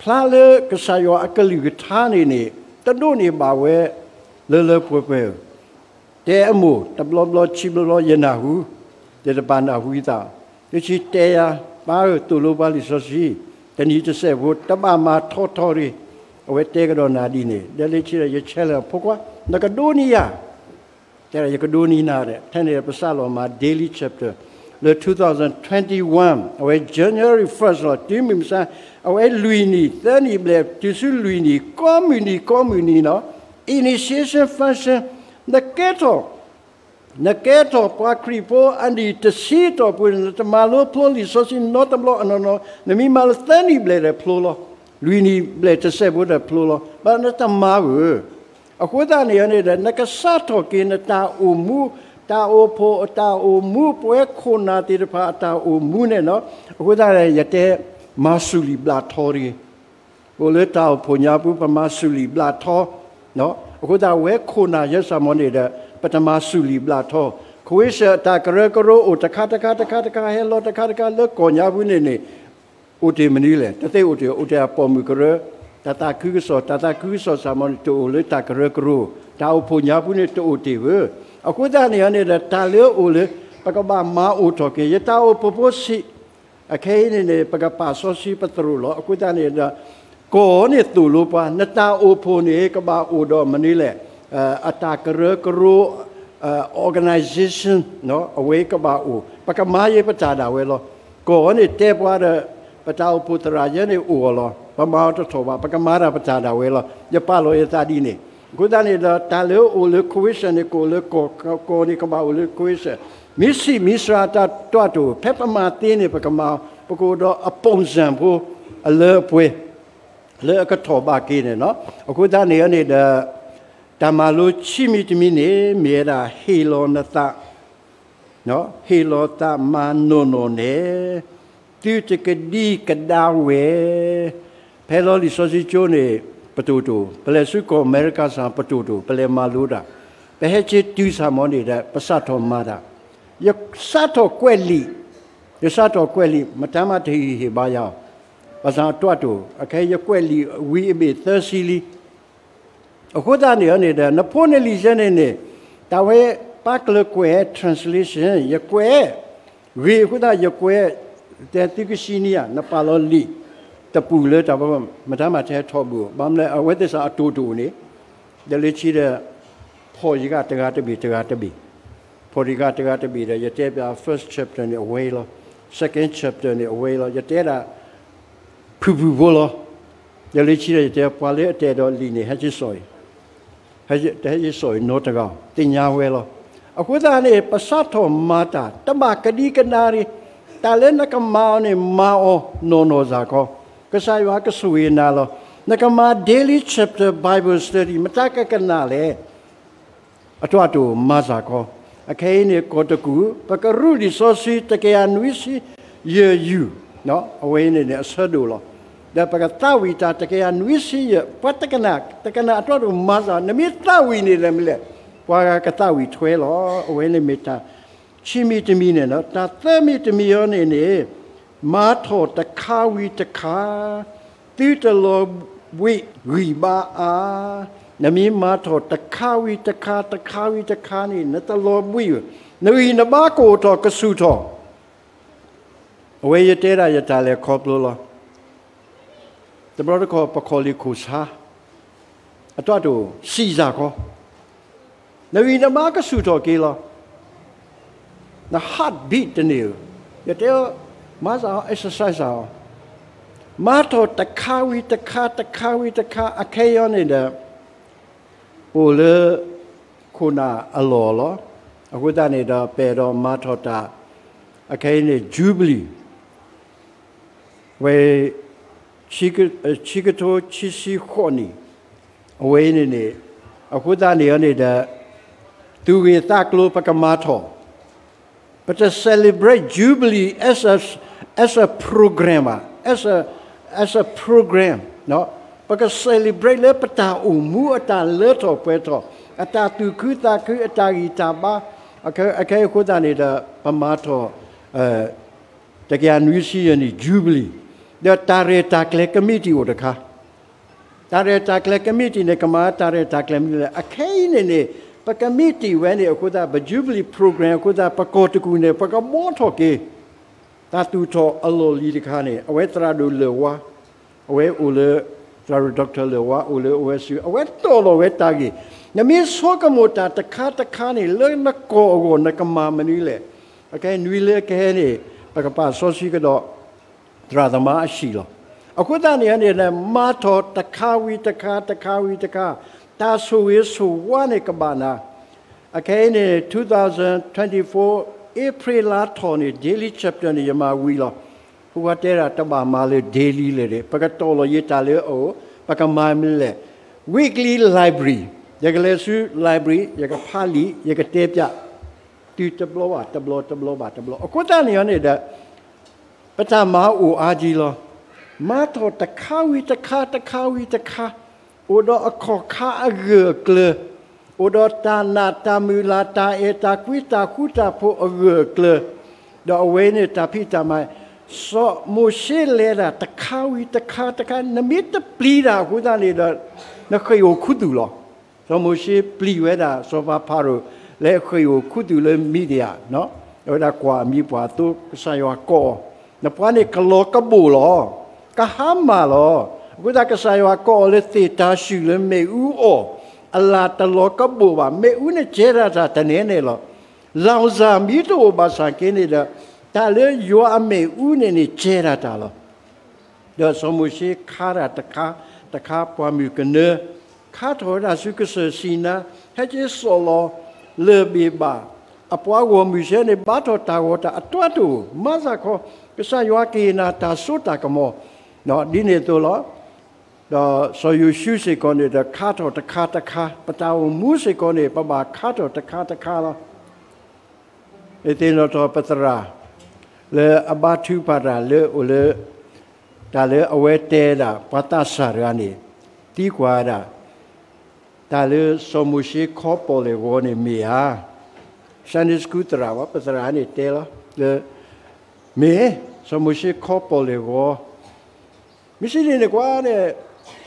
ဖျါလၢကစၢ်ယွၤအကလုၢ်ကထါန့ၣ်န့ၣ် တဒိးန့ၢ်ဘၣ်ဝဲလၢလၢပှဲၤပှဲၤဧၢ, တဲအမိၢ် တဘျီဘျီခံဘျီဘျီ ယနၢ်ဟူ, ယတပာ်နၢ်ဟူယသး, လၢခံတဲယၤ ပၢ်ဧၢ သိၣ်လိပှၤလံာ်စီဆှံ, တနံၤတစဲးဖိ တဘၣ်မၤထီထီတဂ့ၤ, အဝဲတဲကဒီးနၤဒ်န့ၣ်, ဒီးလၢခံဒီး ယဆဲးလၢအဖိခွါ နကဒိးန့ၢ်ယၤ, တဲဒၣ် ယကဒိးန့ၢ်နၤဒီး ထဲန့ၣ်ပစးလီၤမၤ daily chapter လၢ two thousand twenty-one အဝဲ January first လီၤ. တုၤမုၢ်မဆါ အဝဲလွံၢ်နံၣ် သၢနံၣ်ဘျဲၣ် တုၤဆူလွံၢ်နံၣ် ကိးမုၢ်နံၤ ကိးမုၢ်နံၤနီၤ, initiation function နကဲထီၣ် နကဲထီၣ်ပှၤခရံာ်ဖိအနံၣ်တဆံတီၢ်ပူၤန့ၣ် နတမၤလိဖျိလံာ်စီဆှံနီတဘျီအနီၢ်နီၢ်, နမ့ၢ်မၤလၢသၢနံၣ်ဘျဲၣ်ဒီးဖျိလီၤ, လွံၢ်နံၣ်ဘျဲၣ်တစဲးဖိဒီးဖျိလီၤ, ဘၣ်နတမၤဧၢ. အဃိသတးန့ၣ်န့ၣ်ဒီး နကစးထီၣ်က့ၤနတၢ်အိၣ်မူ, တၢ်အိၣ်ဖှိၣ်အတၢ်အိၣ်မူ, ပဝဲခိၣ်နၢ်သ့ၣ်တဖၣ်အတၢ်အိၣ်မူန့ၣ်နီၤ, အဃိသတးန့ၣ် ယတဲ မၤစူၢ်လံာ်ဘျးထီတဂ့ၤ ပအိၣ်လၢတၢ်အိၣ်ဖှိၣ်ညါပူၤ ပမၤစူၢ်လံာ်ဘျးထီ, အဃိသတး ဝဲခိၣ်နၢ်ယဲစၢ်မီၤန့ၣ်ဒီး ပတမၤစူၢ်လံာ်ဘျးထီ, ခဝ့ၡၢၣ်အတၢ်ကရၢကရိအိၣ်တခါတခါတခါတခါ ဟဲလီၤတခါတခါလၢကီၢ်ညါပူၤန့ၣ်န့ၣ် အိၣ်တ့ၢ်မနုၤလဲၣ်, တသ့အိၣ်တ့ၢ် အိၣ်တ့ၢ်အပိာ်မုၣ်ကရၢ, တၢ်သးခုကစီၣ်, တၢ်သးခုကစီၣ်စၢ်မီၤန့ၣ် တအိၣ်လၢတၢ်ကရၢကရိ, တၢ်အိၣ်ဖှိၣ်ညါပူၤန့ၣ် တအိၣ်တ့ၢ်ဧၢ. အဃိသတးန့ၣ်န့ၣ်ဒီး တၢ်လၢအအိၣ်လၢ ပကဘၣ်မၤအိၣ်ထီၣ်က့ၤ ယတၢ်အိၣ်ဖှိၣ်ဖိဆံး အခဲအံၤန့ၣ်န့ၣ် ပကပာ်စီဆှံပသရိာ်လီၤ. အဃိသတးန့ၣ်ဒီး ကီၢ်န့ၣ်သိၣ်လိပှၤ, နတၢ်အိၣ်ဖှိၣ်န့ၣ် ကဘၣ်အိၣ်ဒီးမနုၤလဲၣ်, အတၢ်ကရၢကရိ, organization အဝဲကဘၣ်အိၣ်, ပကမၤယဲပတၢ်ဒၣ်ဝဲလီၤ. ကီၢ်န့ၣ်တဲပှၤဒီး ပတၢ်အိၣ်ဖှိၣ်သရၣ်ယဲန့ၣ်အိၣ်အီၤလီၤ. ပမၤအီၤတထီၣ်ဘၣ်, ပကမၤတၢ်ပတၢ်ဒၣ်ဝဲလီၤ. ယပာ်လီၤယသးဒ်န့ၣ်. အဃိသတးန့ၣ်ဒီး တၢ်လၢအအိၣ်လၢ ခဝ့ၡၢၣ်န့ၣ် ကအိၣ်လၢကီၢ်, ကီၢ်န့ၣ်ကဘၣ်အိၣ်လၢ ခဝ့ၡၢၣ်, မ့ၢ်ဆံးမ့ၢ်စှၤတၢ်တၢ်တိာ် ဖဲပမၤသ့န့ၣ် ပကမၤ, ပကအိၣ်ဒီးအ ပုံစံ ဖိ အလၢအပှဲၤ လၢအကထီၣ်ဘးက့ၤန့ၣ်လီၤ. အဃိသတးန့ၣ်န့ၣ်ဒီး တၢ်မၤလိခံမံၤတမံၤန့ၣ် မ့ၢ်ဝဲဒၣ် ဟ့ၣ်လီၤနသး, ဟ့ၣ်လီၤသးမၤနီၢ်နီၢ်နဲၣ်, သုတကဒံကဒါဝဲ, ဖဲလီၤလံာ်စီဆှံကၠိန့ၣ် ပတိၢ်တိၢ်, ပလဲၤဆူကီၢ်အမဲရကၤစ့ၢ် ပတိၢ်တိၢ်, ပလဲၤမၤလိတၢ်, ပဟဲက့ၤတုၤစ့ၢ်မီၤန့ၣ်ဒီး ပစးထီၣ်မၤတၢ်, ယစးထီၣ်ကွဲးလံာ်, ယစးထီၣ်ကွဲးလံာ်, မတၤမးတဟ့ၣ်ဟ့ၣ်ဘါယၤအီၤ, ဘၣ်ဆၣ်အတၢ်တိာ်တိာ်, အခဲအံၤယကွဲးလံာ်ဝံၤအဘ့ၣ်သၢဆံလံ. အဃိသတးန့ၣ်န့ၣ်ဒီး နဖိနလံၤယဲန့ၣ်န့ၣ်, တၢ်ဝဲပၢ်ကျၢၤကွဲး translation ယကွဲး, ဂ့ၤအဃိသတးယကွဲး, တဲသုကဆံနံၤဧါ, နပာ်လီၤလံာ်တပူၤလၢတၢ်ဘီ, မတၤမးတဟဲထီၣ်ဘၣ်, ဘၣ်မနုၤလဲၣ် အဝဲသ့ၣ်စ့ၢ်အတိၢ်တိၢ်န့ၣ်, ဒီးလၢခံဒီး ဖီၣ်ယဂၤတဂၤတဘ့ၣ် တဂၤတဘ့ၣ်, ဖီၣ်ယဂၤတဂၤတဘ့ၣ်ဒီး ယတဲပျး first chapter န့ၣ်အဝဲအံၤလီၤ, second chapter န့ၣ်အဝဲအံၤလီၤ, ယတဲဒၣ် ဖုၣ်ဖုၣ်ဖိလီၤ. ဒီးလၢခံဒီးယတဲ ပှၤလၢအတဲဒီးလံာ်န့ၣ် ဟဲက့ၤစိာ်အံၤ, တဟဲက့ၤစိာ်အံၤနီတဂၤ, သ့ၣ်ညါဝဲလီၤ. အဃိသတးန့ၣ် ပစးထီၣ်မၤတၢ် တဘၣ်ကဒံကဒါတဂ့ၤ, တၢ်လၢနကမၤအီၤန့ၣ် မၤအီၤနီၢ်နီၢ်စ့ၢ်ကီး, ကစၢ်ယွၤကဆိၣ်ဂ့ၤနၤလီၤ. နကမၤ daily chapter Bible study မတၤကကနၣ်လဲၣ် အတၢ်တိာ်မၤစ့ၢ်ကီး, အခဲအံၤန့ၣ် ကီၢ်တကူၣ် ပကရူၢ်လံာ်စီဆှံ တကယၤနွံဆံယဲၢ်ယုၢ်, အဝဲအံၤန့ၣ်န့ၣ် အဆၢဒိၣ်လီၤ. ဒီးပကသးဝံၣ်တၢ် တကယၤနွံဆံယဲၢ်, ပှၤတကနၣ် တကနၣ်အတၢ်တိာ်မၤစ့ၢ်, နမ့ၢ်သးဝံၣ်န့ၣ်ဒီးမနုၤလဲၣ်, ပှၤဂၤကသးဝံၣ်ထွဲလီၤ. အဝဲန့ၣ်မ့ၢ်တၢ်ခံမံၤတမံၤန့ၣ်လီၤ. တၢ်သၢမံၤတမံၤအံၤန့ၣ်န့ၣ် မၤထီၣ်တခါဝံၤတခါ သုတလီၤဘှံးဂံၢ်ဘါအါ, နမ့ၢ်မၤထီၣ်တခါဝံၤတခါ တခါဝံၤတခါန့ၣ် နတလီၤဘှံးဘၣ်, နဂံၢ်နဘါကအိၣ်ထီၣ်ကဆူၣ်ထီၣ်. အဝဲယတဲဒၣ်ယတၢ်လဲၤခီဖျိလီၤ. တဘျီတခီၣ်ပခီၣ်လံာ်ခိၣ်ဆါ အတၢ်တိာ်စံးစ့ၢ်ကီး, နဂံၢ်နဘါကဆူၣ်ထီၣ်က့ၤလီၤ. န heartbeat တန့ၢ်ဧိၤ, ယတဲအီၤ မၤစၢ်အီၤ exercise အီၤ, မၤထီၣ်တခါဝံၤတခါ တခါဝံၤတခါ အခဲအံၤန့ၣ်ဒီး ပအိၣ်လၢ ခိၣ်နၢ်အလီၢ်လီၤ. အဃိသတးန့ၣ်ဒီး ပအဲၣ်ဒိးမၤထီၣ်တၢ် အခဲအံၤန့ၣ် Jubilee ဝဲ ဆံကထိခံဆံဃိးနံၣ်, အဝဲအံၤန့ၣ်န့ၣ်, အဃိသတးန့ၣ်န့ၣ်ဒီး သူၣ်ဂ့ၢ်သးကျိၤပကမၤထီၣ်, ပတ celebrate Jubilee as a, as a program ဘၣ်, as a, as a program, ပက celebrate လၢပတၢ်အိၣ်မူအတၢ်လၢထီၣ်ပှဲၤထီၣ်, အတၢ်သူၣ်ခုသးခု အတၢ်ဂံၢ်တၢ်ဘါ, အခဲအံၤအဃိသတးန့ၣ်ဒီး ပမၤထီၣ် တကယၤနွံဆံယဲၢ်နံၣ် Jubilee, ဒီးတၢ်ရဲၣ်တၢ်ကျဲၤ committee အိၣ်တခါ, တၢ်ရဲၣ်တၢ်ကျဲၤ committee န့ၣ် ကမၤတၢ်ရဲၣ်တၢ်ကျဲၤမနုၤလဲၣ်. အခဲအံၤန့ၣ်န့ၣ် ပ committee ဝဲန့ၣ်အဃိသတး ပ Jubilee program အဃိသတး ပကီၢ်တကူၣ်န့ၣ် ပကဘှီထီၣ်က့ၤ တၢ်သူၣ်ထီၣ်အလီၢ်လံၤတခါန့ၣ် အဝဲသရၣ်ဒိၣ်လၢၢ်ဝါ, အဝဲအိၣ်လၢ သရၣ်ဒိၣ် Doctor လၢၢ်ဝါ အိၣ်လၢအဝဲစု, အဝဲတီၢ်လီၤဝဲတၢ်ဂ့ၢ်, နမ့ၢ်ဆိကမိၣ်တၢ်တခါတခါန့ၣ် လၢနကီၢ်အဂီၢ် နကမၤမနုၤလဲၣ်. အခဲအံၤနွံလၢကဟဲန့ၣ် ပကပာ်စီဆှံကဒီး သရၣ်သမါအဟံၣ်လီၤ. အဃိသတးန့ၣ်န့ၣ် မၤထီၣ်တခါဝံၤတခါ တခါဝံၤတခါ, တၢ်ဆိၣ်ဂ့ၤဆိၣ်ဝါန့ၣ်ကဘၣ်နၤ. အခဲအံၤန့ၣ် two thousand twenty-four April လါထီၣ်န့ၣ် Daily Chapter န့ၣ် ယမၤဝံၤလီၤ. ဖိခွါတဲဒၣ်တဘၣ်မၤလၢ daily လဲၣ်ဒီး ပကတီၢ်လီၤယံာ်တၢ်လၢအအိၣ်, ပကမၤမနုၤလဲၣ်. Weekly library, ယကလဲၤဆူ library, ယကဖးလံာ်, ယကတဲပျး, တုၤတဘျီဘၣ်တဘျီ တဘျီဘၣ်တဘျီ. အဃိသတးန့ၣ်န့ၣ်ဒီး ပတၢ်မၤအိၣ်အါကံလီၤ. မၤထီၣ်တခါဝံၤတခါ တခါဝံၤတခါ, အိၣ်ဒီးအခီၣ်ခါအဂၢၢ်အကျၢၤ, အိၣ်ဒီးတၢ်နာ်တၢ်မုၢ်လၢ် တၢ်အဲၣ်တၢ်ကွံ တၢ်ဃူတၢ်ဖိးအဂၢၢ်အကျၢၤ, ဒီးအဝဲန့ၣ်တၢ်ဖံးတၢ်မၤ, စီၤမိၤၡ့လဲၤဒၣ်တခါဝံၤတခါတခါ, နမ့ၢ်တပျံၤတၢ်အဃိသတးန့ၣ်ဒီး နဃ့ၢ်အိၣ်ခူသူၣ်လီၤ. စီၤမိၤၡ့ပျံၤဝဲဒၣ် စီၤပၤဖၤရိၤ လၢအဃ့ၢ်အိၣ်ခူသူၣ်လၢ Midian, အဝဲဒၣ်ကွၢ်အမံၤပှၢ်အသိး ကစၢ်ယွၤကိးအီၤ, နပှၤန့ၣ်ကလီၤကဘီၣ်လီၤ. ကဟါမၢ်လီၤ. အဃိသတးကစၢ်ယွၤကိးအီၤလၢသ့ၣ်တၤဆှုၣ်လၢမ့ၣ်အူအီၣ်, အလၢ်တလီၤကဘီၣ်ဘၣ်. မ့ၣ်အူန့ၣ်ကဲၤတၢ်တၢ်တနဲၤနဲၤလီၤ. လီၤစၢ်မံတအိၣ်ဘၣ်ဆၣ်က့န့ၣ်ဒီး တၢ်လၢယွၤအမ့ၣ်အူန့ၣ်န့ၣ် ကဲၤတၢ်တၢ်လီၤ. ဒီးစီၤမိၤၡ့ခါတၢ်တခါတခါ ပှၢ်မုၢ်ကနၢ, ခါထီၣ်ဝဲဒၣ်ဆူကစၢၢ်စံၤနါ, ဟဲက့ၤစိာ်လီၤလၢၢ်ဘ့ၣ်ဘၣ်, အပှၤဂီၢ်မုၢ်ဆၢန့ၣ် ဘါထီၣ်တၢ်ဂီၤတၢ်အတၢ်တိာ်, မၤစၢ်ခီ, ကစၢ်ယွၤကဟ့ၣ်နၤတၢ်စိတၢ်ကမီၤ, ဒ်န့ၣ်အသိးလီၤ. ဒီးစီၤယိၤၡူစ့ၢ်ကီးန့ၣ်ဒီး ခါထီၣ်တခါတခါ, ပတၢ်အိၣ်မူစ့ၢ်ကီးန့ၣ် ပဘၣ်ခါထီၣ်တခါတခါလီၤ. ယသ့ၣ်နီၣ်ထီၣ်ပသရၣ် လၢအဘါထုကဖၣ်တၢ်လၢအိၣ်လၢ တၢ်လၢအဝဲတဲဒၣ် ပှၤသးစၢ်တဂၤန့ၣ် သံကွၢ်ဝဲဒၣ် တၢ်လၢစီၤမိၤၡ့ခီပီၣ်လဲၣ်ဂီၤန့ၣ် မ့ၢ်ဧါ. Sunday school သရၣ်ဘၣ် ပသရၣ်န့ၣ်တဲလီၤ လၢ မ့ၢ် စီၤမိၤၡ့ခီပီၣ်လဲၣ်ဂီၤ မ့ၢ်စံးဒ်န့ၣ်ကွၢ်န့ၣ်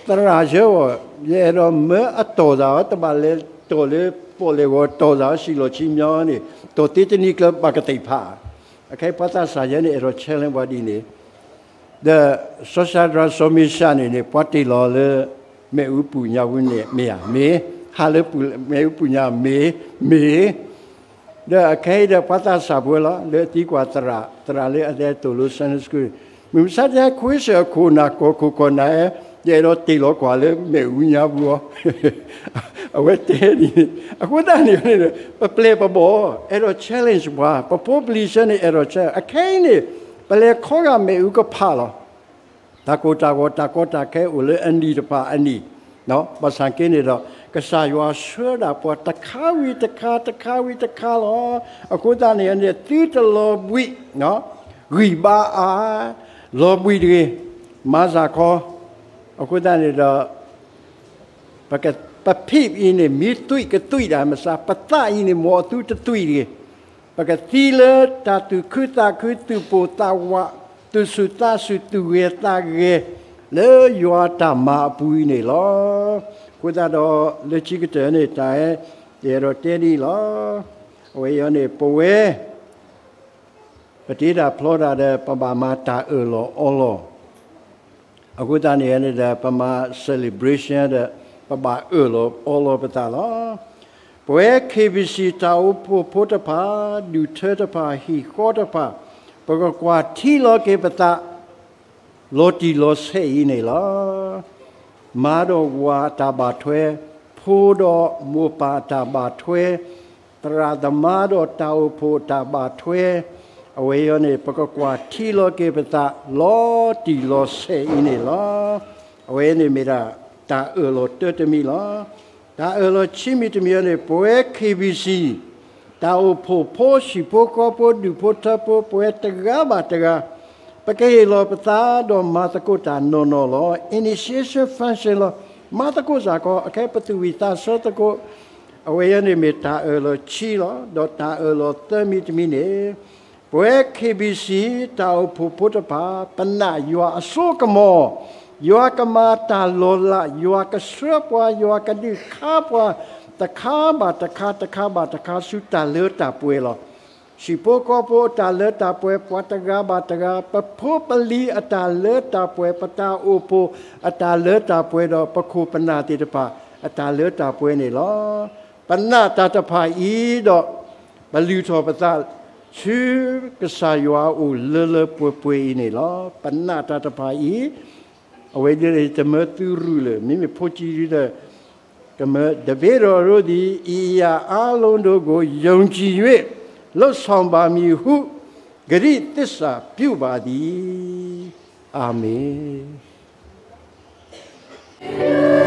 သရၣ်ယဲအီၤ ယအဲၣ်ဒိးမၢအတီၢ်သးအီၤ တဘၣ်လဲၤတီၢ်လၢပီၣ်လဲၣ်ဂီၤ တီၢ်သးအီၤ စံၣ်လီၤဆံးမညီန့ၣ် တီၢ်သ့တနံၤကျၢၤ ဘၣ်ကသ့ၣ်ဖး. အခဲအံၤပှၤသးစၢ်ယဲန့ၣ် အဲၣ်ဒိး challenge ပှၤဒ်န့ၣ် ဒီးစီၤၡဒြးစီၤမ့ၡးန့ၣ်န့ၣ် ပှၤတ့ၢ်လီၤလၢ မ့ၣ်အူပူၤညါပူၤန့ၣ် မ့ၢ်ဧါ မ့ၢ်, ဟးလၢပူၤ မ့ၣ်အူပူၤညါ မ့ၢ်, မ့ၢ် ဒီးအခဲအံၤဒီးပှၤသးစၢ်ပဝဲလီၤ လၢအသံကွၢ်သရၣ်, သရၣ်လၢအလဲၤတိၢ်လၢ Sunday School, မုၢ်မဆါတနံၤ ခွ့စၢၣ်ခိၣ်နၢ် ကီၢ်ခိၣ်ကီၢ်နၢ်ဧၢ, ယအဲၣ်ဒိးတ့ၢ်လီၤကွၢ်လၢမ့ၣ်အူညါပူၤအီၤ အဝဲတဲဒ်န့ၣ်, အဃိသတးန့ၣ်န့ၣ် ပပျဲၢ်ပဘီၣ် အဲၣ်ဒိး challenge ပှၤ, ပဖိပလံၤဆၢန့ၣ် အဲၣ်ဒိး challenge, အခဲအံၤန့ၣ် ပလဲၤခီဂာ်မ့ၣ်အူကဖးလီၤ. တၢ်ကိၢ်တၢ်ဂီၤ တၢ်ကီတၢ်ခဲအိၣ်လၢအနံၣ်တဖၣ်အနံၣ်, ဘၣ်ဆၣ်က့န့ၣ်ဒီး ကစၢ်ယွၤဆှၢဒၣ်ပှၤတခါဝံၤတခါ တခါဝံၤတခါလီၤ. အဃိသတးန့ၣ်န့ၣ် သုတလီၤဘှံး, ဂံၢ်ဘါအါ, လီၤဘှံးတဂ့ၤ, မၤစၢ်ခီ, အဃိသတးန့ၣ်ဒီး ပက ပဖံးအံၤန့ၣ် မ့ၢ်သွံၣ်ကသွံၣ်ဒၣ်မစါ, ပသးအံၤန့ၣ် မ်အသုတသွံၣ်တဂ့ၤ. ပကသံလၢတၢ်သူၣ်ခုသးခု သူၣ်ပိၢ်သးဝး သူၣ်ဆူၣ်သးဆူၣ် သူၣ်ဂဲၤသးဂဲၤ လၢယွၤတၢ်မၤအပူၤအံၤန့ၣ်လီၤ. အဃိသတးဒီး လၢခံကတၢၢ်န့ၣ် တၢ်အဲၣ်ဒိးတဲဒ်အံၤလီၤ. အဝဲအံၤန့ၣ် ပဝဲ ပတ့တၢ်ဖျီတၢ်ဒီး ပဘၣ်မၤတၢ်အၢၣ်လီၤအီလီၤ. အဃိသတးန့ၣ်န့ၣ်ဒီး ပမၤ celebration ဒီး ပဘၣ်အၢၣ်လီၤအီလီၤပသးလီၤ. ပဝဲ KBC တၢ်အိၣ်ဖှိၣ်ဖိတဖၣ်, ဒူၣ်ထၢတဖၣ်, ဟံၣ်ဃီတဖၣ်, ပ ပကကွၢ်ထံလီၤက့ၤပသး လီၤတံၢ်လီၤဆဲးအံၤန့ၣ်လီၤ. မါဒီးဝၤအတၢ်ဘၣ်ထွဲ, ဖိဒီးမိၢ်ပၢ်အတၢ်ဘၣ်ထွဲ, သရၣ်သမါဒီးတၢ်အိၣ်ဖှိၣ်အတၢ်ဘၣ်ထွဲ, အဝဲအံၤန့ၣ် ပကကွၢ်ထံလီၤက့ၤပသး လီၤတံၢ်လီၤဆဲးအံၤန့ၣ်လီၤ. အဝဲန့ၣ်မ့ၢ်ဒၣ် တၢ်အၢၣ်လီၤတၢတမံၤလီၤ. တၢ်အၢၣ်လီၤခံမံၤတမံၤန့ၣ် ပဝဲ K B C တၢ်အိၣ်ဖှိၣ်ဖိ ဟံၣ်ဖိဃီဖိ ဒူၣ်ဖိထၢဖိ ပဝဲတဂၤဘၣ်တဂၤ ပကဟ့ၣ်လီၤပသးဒီးမၤသကိးတၢ်နီၢ်နီၢ်လီၤ. Initiation function လီၤ. မၤသကိးစ့ၢ်ကီး အခဲပသူၣ်ဝံၣ်သးဆၢသကိး အဝဲအံၤန့ၣ်မ့ၢ်တၢ်အၢၣ်လီၤခံလီၤ. ဒီးတၢ်အၢၣ်လီၤသၢမံၤတမံၤန့ၣ် ပဝဲ K B C တၢ်အိၣ်ဖှိၣ်ဖိတဖၣ် ပနာ်ယွၤအစိကမီၤ, ယွၤကမၤတၢ်လီၤလး, ယွၤကဆှၢပှၤ, ယွၤကဒုးခါပှၤ တခါဘၣ်တခါ တခါဘၣ်တခါ ဆူတၢ်လၢတၢ်ပှဲၤလီၤ. ဟံၣ်ဖိဃီဖိအတၢ်လၢတၢ်ပှဲၤ, ပှၤတဂၤဘၣ်တဂၤ, ပဖိပလံၤအတၢ်လၢတၢ်ပှဲၤ, ပတၢ်အိၣ်ဖှိၣ်အတၢ်လၢတၢ်ပှဲၤဒီး ပခိၣ်ပနၢ်သ့ၣ်တဖၣ် အတၢ်လၢတၢ်ပှဲၤန့ၣ်လီၤ. ပနာ်တၢ်တဖၣ်အံၤဒီး ပလုၢ်ထီၣ်ပသး ဆူကစၢ်ယွၤအအိၣ်လၢလၢပှဲၤပှဲၤအံၤန့ၣ်လီၤ. ပနာ်တၢ်တဖၣ်အံၤ အဝဲဒ်န့ၣ် တမၢသုရူၢ်လၢာ်, မ့မ့ၢ်ဖိဆံးဒ်ဒီး ကမၢ တပ့ၤဒီးရိသံး အံၤယၤအါလိၤဒိၣ်ကိၣ် ယုံကြည်၍ လုပ်ဆောင်ပါမည်ဟု ကတိသစ္စာပြုပါသည်. အာမင်.